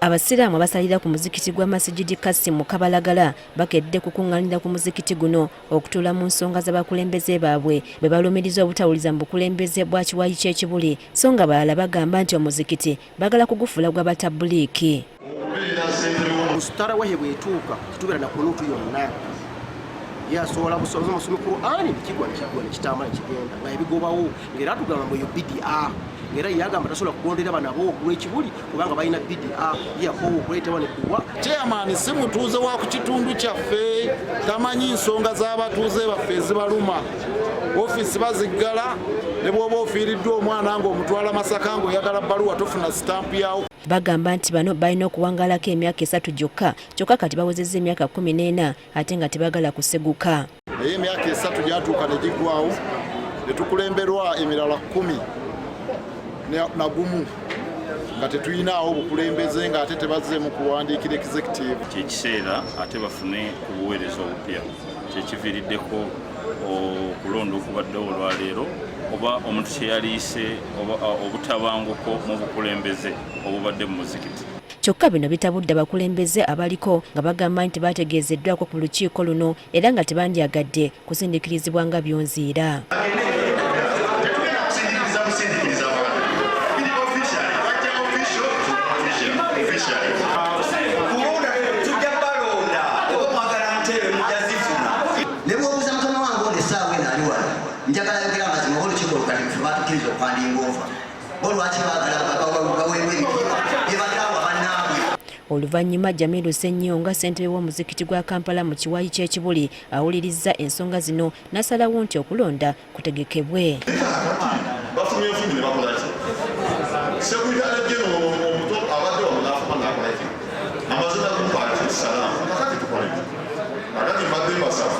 Abasiraamu abasalira ku muzikiti gwa Masijidi Kassim mu Kabalagala bakedde kukuŋŋaanira ku muzikiti guno okutuula mu nsonga z'abakulembeze baabwe bwe balumiriza obutawuliza mu bukulembeze bwa kiwayi ky'e Kibuli so nga balala bagamba nti omuzikiti baagala kugufuula gwa batabbuliiki. Tarawehe bwetuuka tetubeera na kunuutu yonna ye asobola busobozi omusomi Qur'ani nekigwa nekigwa nekitambula nekigenda nga ebigobawo ngaera atugamba mbu eyo bidia ngaera ye agamba tasobola kugondera bano aboogulwekibuli kubanga balina bidia ye yakoowa okuleetebwa nedduwa. Chairman si mutuuze wa ku kitundu kyaffe, tamanyi nsonga z'abatuuze baffe ezibaluma. Ofiisi baziggala ne bw'oba ofiiriddwa omwana ng'omutwala Masaka ng'oyagala bbaluwa tofuna sitampu yawo. Bagamba nti bano balina okuwangaalako emyaka esatu gyokka kyokka kati bawezezza emyaka 14 ate nga tebaagala kuseguka. Naye emyaka esatu gyatuuka ne giggwawo ne tukulemberwa emirala kkumi na gumu nga tetuyinaawo bukulembeze ng'ate tebazzeemu kuwandiikira executive. Kyekiseera ate bafune ku buweereza obupya kyekiviiriddeko okulonda okubaddewo olwaleero oba omuntu kyeyaliise obutabanguko mu bukulembeze obubadde mu muzikiti. Kyokka bino bitabudde abakulembeze abaliko nga bagamba nti baategeezeddwako ku lukiiko luno era nga tebandyagadde kusindiikirizibwa nga byonziira. Ne bw'obuuza mukama wange ono essaawa eno ali wano, njagala ayogere amazima oba olukiiko olukadde ffe baatukkiriza okuhandinga ova bo lwaki baagala baweebwe ebitiibwa bye bataawa bannaabwe. Oluvannyuma Jamiru Ssennyonga ssentebe w'omuzikiti gwa Kampala mu kiwayi ky'e Kibuli awulirizza ensonga zino n'asalawo nti okulonda kutegekebwe. Bafumye nfumi ne bakola ki? Ssekuyitale General omuto abadde wano n'afuma n'akola ki? Amaze nakumpa ati salaamu. Kakati tukole ki? Kakati mbadde mbasaba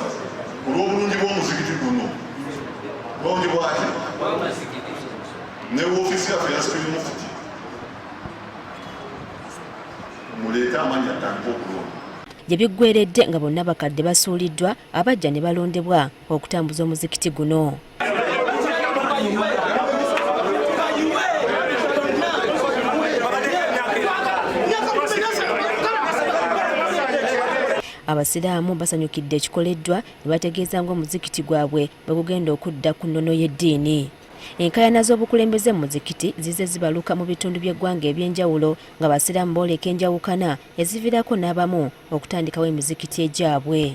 ku lw'obulungi bw'omuzikiti guno. Bulungi bwaki? Ne woofiisi yaffe ya Supreme Mufti. Muleete amannya atandike okulonda. Gye biggweeredde nga bonna bakadde basuuliddwa abajja ne balondebwa okutambuza omuzikiti guno. Abasiraamu basanyukidde ekikoleddwa ne bategeeza ng'omuzikiti gwabwe bwe gugenda okudda ku nnono y'eddiini. Enkaayana z'obukulembeze mu muzikiti zizze zibaluka mu bitundu by'eggwanga eby'enjawulo ng'Abasiraamu booleka enjawukana eziviirako n'abamu okutandikawo emizikiti egyabwe.